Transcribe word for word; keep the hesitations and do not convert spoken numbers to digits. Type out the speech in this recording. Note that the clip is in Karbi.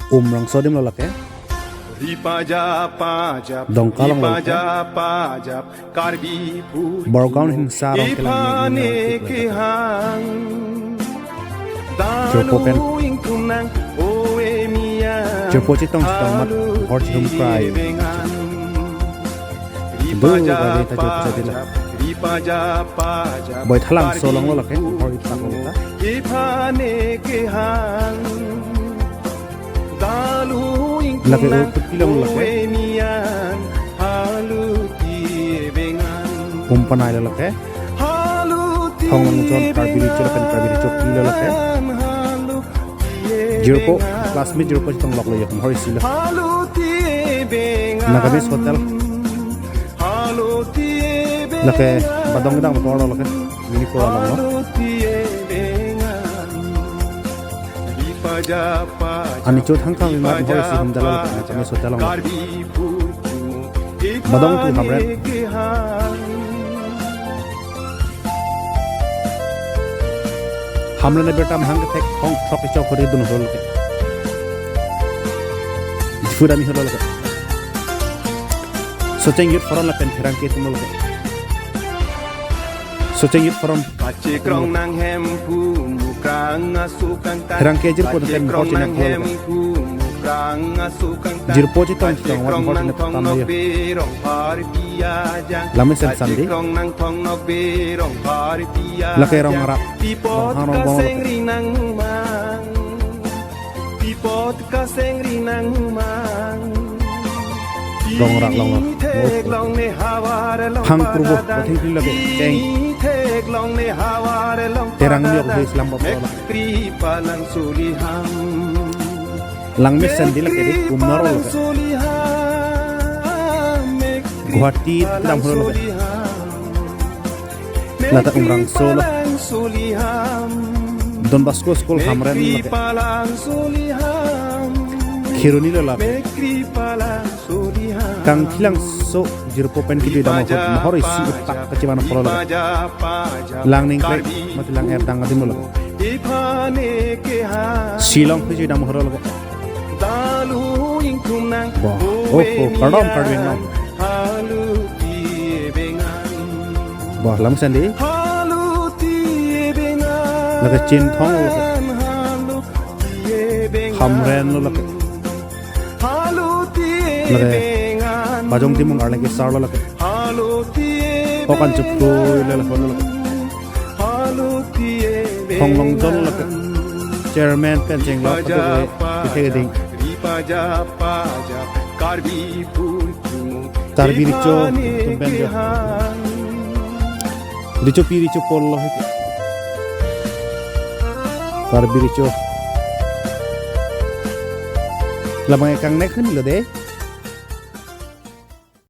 Umrangso adim lo lake. Ripaja pajap, Dongka along lo lake. Ripaja pajap, Karbi pur. Borgaon himsa arong kelang iphane ni ni ni kehang. Jirpo pen. Dalu ingkung nang oe mian. Jirpo chetong chetong mat halu hor chihum krai. Tibengan. Dulu kami ta jok sa dila. Boithalangso along lo lake, hor ipak lo ta. Lake urkut pilong lake. Umpanai lo lake. Thong Longjon Karbi Recho lapen Karbi Recho Pi lo lake. Jirpo, classmate Jirpo chetong lok lo yo, hor isi lo. Nagamese Hotel. Lake, badong kedam motor lo lake. Mini pura lo. Ani chot hangkang imat hor isi hum dala lake, Nagamese Hotel lo. Badong tu Hamren. Hamren abirta mahang kethek hong throk ichok hori dun hol ke. Diphu dami hol ke. Socheng Youth Forum lapen Pherangke atum lo ke. Socheng Youth Forum. Pachikrong nang hemphu mukrang asukang tan. Pherangke ajirpo pen hor chinak hol ke. Jirpo chetong chetong wan hor chinak tan yo. Langmesen Sunday. Lake Rongrak. Ronghang Rongbong. Rongrak Rongrak. Phang purbo, kothing pili lake, keng. Terang ni ok his lam bap. Langmesen di lake di, Umnaro lake. Guwahati kedam holo lake. Lata Umrangso lo. Don Bosco School Hamren lake. Kheroni lo lake. Kangthilangso Jirpo pen kejui dam ahut, mahor isi ipak kachivan holo lake. Lang ningkrek, mati lang er dang adim lo. Shillong kejui dam holo lake. Bo, oh, oh, kardom, kardom, no. Bo, langmesen di. Lake Chinthong lo lake. Hamren lo lake. Lake Bajong Timung arleng kesar lo lake. Okan Chupui lo lake, lo lake. Thong Longjon lake. Chairman pen chenglok kado ke, kethek ding. Karbi Recho atum pen jo. Recho Pi Recho Pol lo hike. Karbi Recho. Labang ekang nek kan lo de.